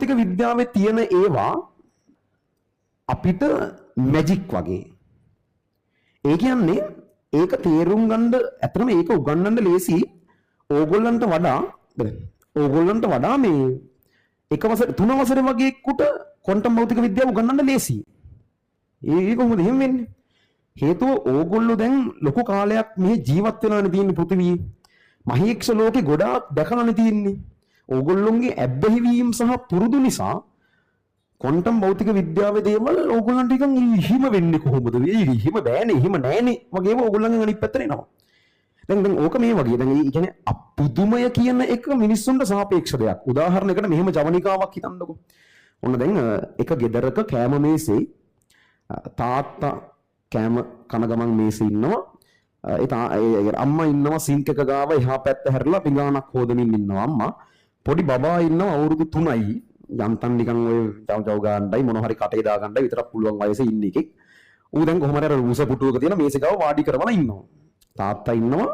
භෞතික විද්‍යාවේ තියෙන ඒවා අපිට මැජික් වගේ. ඒ කියන්නේ ඒක තේරුම් ගන්න, ඇත්තටම ඒක උගන්වන්න ලේසි ඕගොල්ලන්ට වඩා. ඕගොල්ලන්ට වඩා මේ එක වසර තුන වසරේ වගේ එක්කුට ක්වොන්ටම් භෞතික විද්‍යාව උගන්වන්න ලේසි. ඒ කොහොමද එහෙම වෙන්නේ? හේතුව ඕගොල්ලෝ දැන් ලොකු කාලයක් මෙහි ජීවත් වෙලානේ තියෙන්නේ පෘථිවියේ. මහේක්ෂ ලෝකේ ගොඩාක් දැකලානේ තියෙන්නේ. ඕගොල්ලොන්ගේ ඇබ්බැහිවීම් සහ පුරුදු නිසා ක්වොන්ටම් භෞතික විද්‍යාවේ දේවල් ඕගොල්ලන්ට නිකන් එහෙම වෙන්නේ කොහොමද? ඒ එහෙම බෑනේ, එහෙම නෑනේ වගේම ඕගොල්ලන්ගෙන් අනිත් පැත්තට එනවා. දැන් දැන් ඕක මේ වගේ. දැන් ඒ කියන්නේ අපුදුමය කියන එක මිනිස්සුන්ට සාපේක්ෂ දෙයක්. උදාහරණයකට මෙහෙම ජවනිකාවක් හිතන්නකෝ. ඔන්න දැන් එක ගෙදරක කෑම මේසේ තාත්තා කෑම කන ගමන් මේසේ ඉන්නවා. ඒ ඒ අම්මා ඉන්නවා සිංක් එක ගාව එහා පැත්ත හැරලා පිඟානක් හොදමින් ඉන්නවා අම්මා. පොඩි බබා ඉන්නවා අවුරුදු 3යි. යන්තම් නිකන් ඔය චව් චව් ගන්නයි මොන හරි කටේ දා ගන්නයි විතරක් පුළුවන් වයසේ ඉන්න එකෙක්. ඌ දැන් කොහොම හරි අර උස පුටුවක තියෙන මේසෙ ගාව වාඩි කරවලා ඉන්නවා. තාත්තා ඉන්නවා,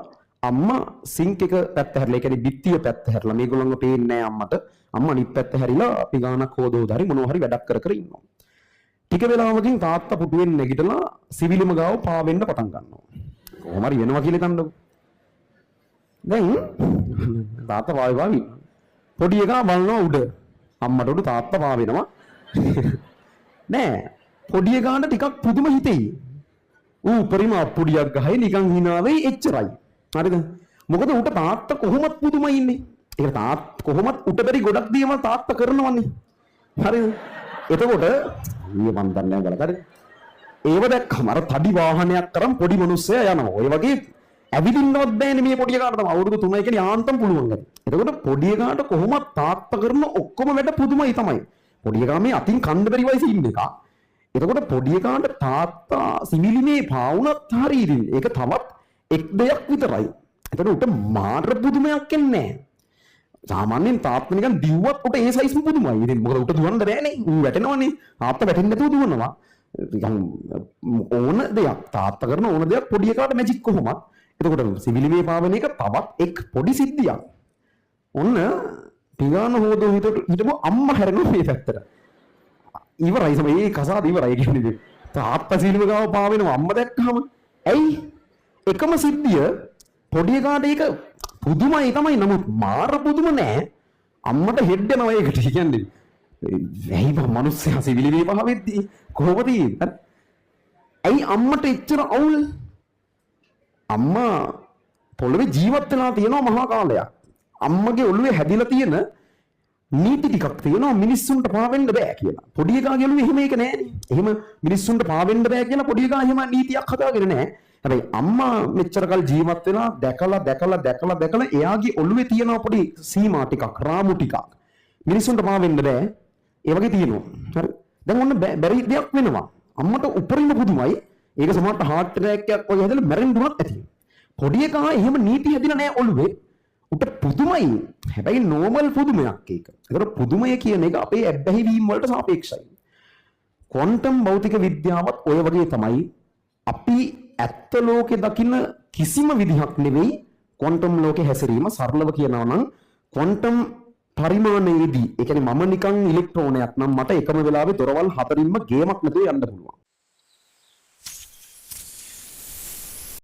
අම්මා සිංක් එක පැත්ත හැරලා, ඒ කියන්නේ බිත්තිය පැත්ත හැරලා, මේගොල්ලන්ව පේන්නේ නෑ අම්මට. අම්මා අනිත් පැත්ත හැරිලා පිඟානක් හොද හොද හරි මොනවා හරි වැඩක් කර කර ඉන්නවා. ටික වෙලාවකින් තාත්තා පුටුවෙන් නැගිටලා සිවිලිම ගාව පාවෙන්න පටන් ගන්නවා. කොහොම හරි වෙනවා කියලා හිතන්නකෝ. දැන් තාත්තා පාවි පාවි ඉන්නවා. පොඩි එකා බලනවා උඩ. අම්මට උඩ තාත්තා පාවෙනවා. නෑ, පොඩි එකාට ටිකක් පුදුම හිතෙයි. ඌ උපරිම අප්පුඩියක් ගහයි, නිකන් හිනා වෙයි, එච්චරයි. හරිද? මොකද ඌට තාත්තා කොහොමත් පුදුමයි ඉන්නේ. ඒක තාත් කොහොමත් උට බැරි ගොඩක් දේවල් තාත්තා කරනවනේ. හරිද? එතකොට ඊයේ මන් දන්නේ නැහැ බලන්න. හරිද? ඒව දැක්කම අර තඩි වාහනයක් කරන් පොඩි මිනිස්සයා යනවා. ඔය වගේ ඇවිදින්නවත් බෑනේ මේ පොඩි එකාට තමයි. අවුරුදු 3 කියන්නේ යාන්තම් පුළුවන් ගැන. එතකොට පොඩි එකාට කොහොමත් තාත්තා කරන ඔක්කොම වැඩ පුදුමයි තමයි. පොඩි එකා මේ අතින් කන්න බැරි වයසේ ඉන්න එකා. එතකොට පොඩි එකාට තාත්තා සිවිලිමේ පාවුනත් හරි, ඉතින් ඒක තවත් එක් දෙයක් විතරයි. එතකොට උට මාර පුදුමයක් එන්නේ නැහැ. සාමාන්‍යයෙන් තාත්තා නිකන් දිව්වත් උට ඒ සයිස්ම පුදුමයි. ඉතින් මොකද උට දුවන්න බෑනේ. ඌ වැටෙනවනේ. තාත්තා වැටෙන්නේ නැතුව දුවනවා. නිකන් ඕන දෙයක් තාත්තා කරන ඕන දෙයක් පොඩි එකාට මැජික් කොහොමත්. එතකොට සිවිලිමේ පාවෙන එක තවත් එක් පොඩි සිද්ධියක්. ඔන්න පිඟාන හොදෝ හිටපු අම්මා හැරෙනවා මේ පැත්තට. ඉවරයි සම ඒ කසාද ඉවරයි කියන්නේ. තාත්තා සිවිලිම ගාව පාවෙනවා අම්මා දැක්කහම. ඇයි? එකම සිද්ධිය පොඩි එකාට ඒක පුදුමයි තමයි. නමුත් මාර පුදුම නෑ. අම්මට හෙඩ් යනවා ඒකට. කියන්නේ ඇයි බං මිනිස්සයා සිවිලිමේ පහ වෙද්දී කොහොමද ඉන්නේ? ඇයි අම්මට එච්චර අවුල්? අම්මා පොළවේ ජීවත් වෙලා තියෙනවා මහා කාලයක්. අම්මගේ ඔළුවේ හැදිලා තියෙන නීති ටිකක් තියෙනවා මිනිස්සුන්ට පාවෙන්න බෑ කියලා. පොඩි එකාගේ ඔළුවේ එහෙම ඒක නෑනේ. එහෙම මිනිස්සුන්ට පාවෙන්න බෑ කියලා පොඩි එකා එහෙම නීතියක් හදාගෙන නෑ. හැබැයි අම්මා මෙච්චර කල් ජීවත් වෙලා දැකලා දැකලා දැකලා දැකලා එයාගේ ඔළුවේ තියෙන පොඩි සීමා ටිකක්, රාමු ටිකක්. මිනිස්සුන්ට පාවෙන්න බෑ. ඒ වගේ තියෙනවා. හරි. දැන් ඔන්න බැරි දෙයක් වෙනවා. අම්මට උපරිම පුදුමයි. ඒක සමහරට හાર્ට් ඇටැක් එකක් වගේ හැදලා මැරෙන්න උනත් ඇති. පොඩි එකා එහෙම නීති හැදිලා නෑ ඔළුවේ. උට පුදුමයි. හැබැයි නෝමල් පුදුමයක් ඒක. ඒතර පුදුමය කියන එක අපේ ඇබ්බැහි වීම වලට සාපේක්ෂයි. ක්වොන්ටම් භෞතික විද්‍යාවත් ඔය වගේ තමයි. අපි ඇත්ත ලෝකේ දකින්න කිසිම විදිහක් නෙවෙයි ක්වොන්ටම් ලෝකේ හැසිරීම. සරලව කියනවා නම් ක්වොන්ටම් පරිමාණයේදී, ඒ කියන්නේ මම නිකන් ඉලෙක්ට්‍රෝනයක් නම් මට එකම වෙලාවේ දොරවල් හතරින්ම ගේමක් නැතුව යන්න පුළුවන්.